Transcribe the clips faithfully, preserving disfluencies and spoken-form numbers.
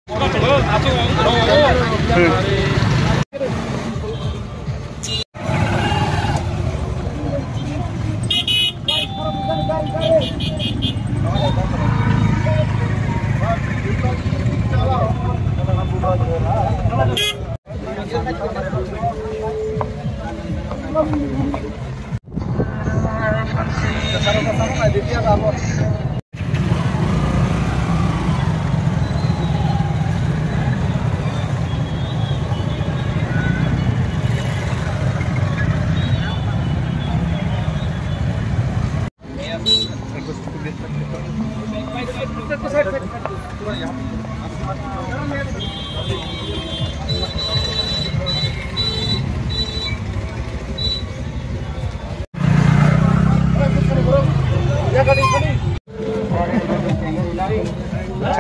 Chai,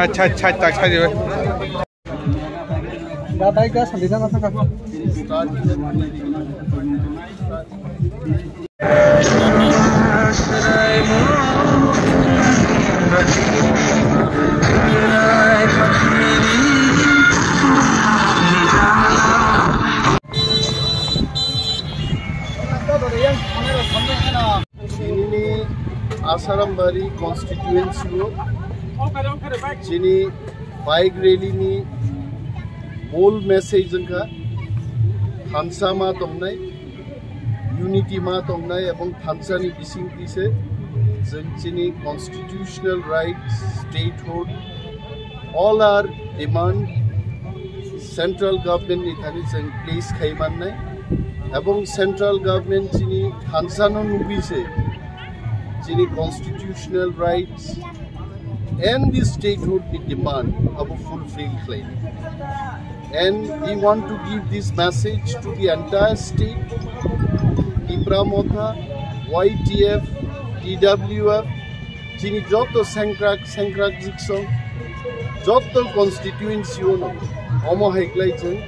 chai, chai, chai, chai, chai. Chini Asarambari constituency o chini bike rally ni mol message wngkha thansa ma tongnai, unity ma tongnai, ebong thansa ni bisingtwi se chwng chini constitutional rights, statehood, all our demand central government ni thani chwng place khai mannai, ebong central government chini thansa no nugwi se chini constitutional rights and the statehood ni demand abo fulfill khlai. And we want to give this message to the entire state, Tipra Motha, Y T F, T W F, chini joto sengkrak sengkrak jiksong, joto constituency ono omo hai khlai chwng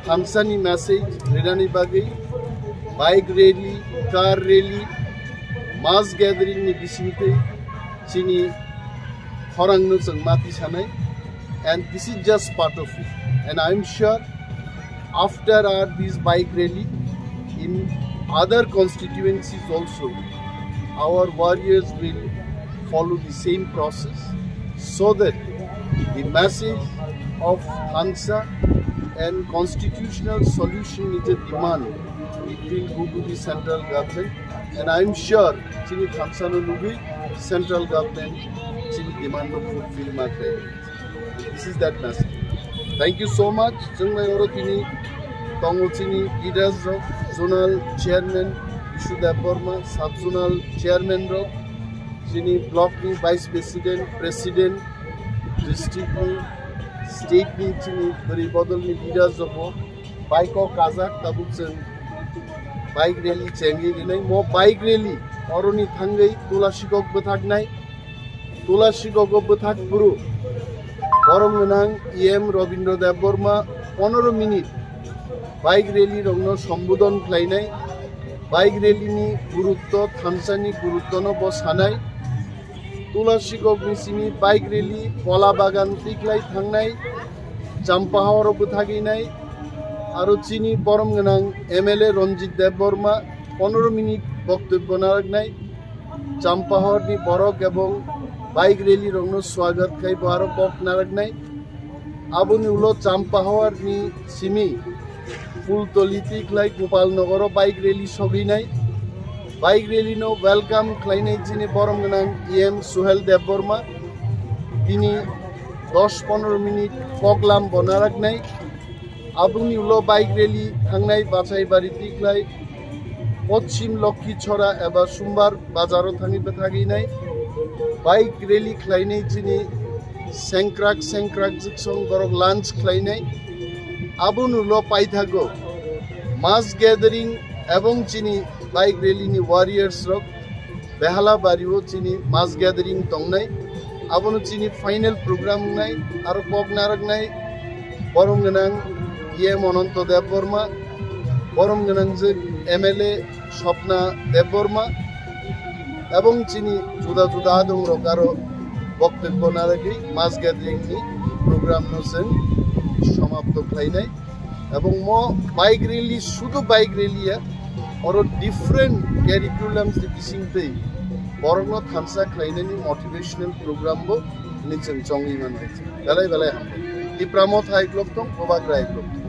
thansani message rinani bagwi bike rally, car rally, mass gathering ni bisingtwi chini khorangno chwng mati sanai, and this is just part of it. And I am sure after our this bike rally in other constituencies also, our warriors will follow the same process so that the message of thansa and constitutional solution is a demand between Gugudi central government, and I am sure chini thansa no nugwi central government chini demand no fulfill ma khlai. This is that message. Thank you so much. Chwng nai oro tini tongo chini leaders rok, zonal chairman Bishu Debbarma, sub zonal chairman rok, chini block ni vice president, president, district ni, state ni chini bwrwi bodol ni leaders rok bo bike o kajak tabuk chwng bike rally chengwi rinai. Mo bike rally oroni thangwi Tulasikok bwthaknai. Tulasikok o bwthak phuru borom gwnang E M Robindra Debbarma pondro minute bike rally rokno sombodon khlainai. Bike rally ni gurutto, thansani gurutto no bo sanai. Tulasikok ni simi bike rally Kola Bagan tiklai thangnai, Champahor o bwthagwi nai, aro chini borom gwnang M L A Ranjit Debbarma pondro minute boktobbo narwknai, Champahor ni borok ebong bike rally rokno swagat khai bo aro kok narwknai. Aboni ulo Champahor ni simi Phultoli tiklai Gopal Nogoro bike rally sogwinai. Bike rally no welcome khlainai chini borom gwnang E M Suhel Debbarma. Tini dos pondro minute koklam bo narwknai. Aboni ulo bike rally thangnai Bachaibari tiklai Pochim Lokhi Chora eba Sumbar bazaro thangwi bwthagwi nai. Bike rally khlainai chini sengkrak sengkrak jiksong borok lunch khlainai. Aboni ulo paithago mass gathering ebong chini bike rally ni warriors rok Behala Bari o chini mass gathering tongnai. Abono chini final program wngnai, aro kok narwknai borom gwnang E M Ananto Debbarma, borom gwnang je M L A Swapna Debbarma, ebong chini juda juda adong rok aro Boktobbo naragwi mass gathering ni program no chwng samapto khlainai. Ebong mo bike rally, sudu bike rally ya, oro different curriculums ni bisingtwi borokno thansa khlainani motivational program bo ni chwng chongwi manwi. Belai belai hambai. Tipra Motha hai blog tong, Bubagra hai blog tong.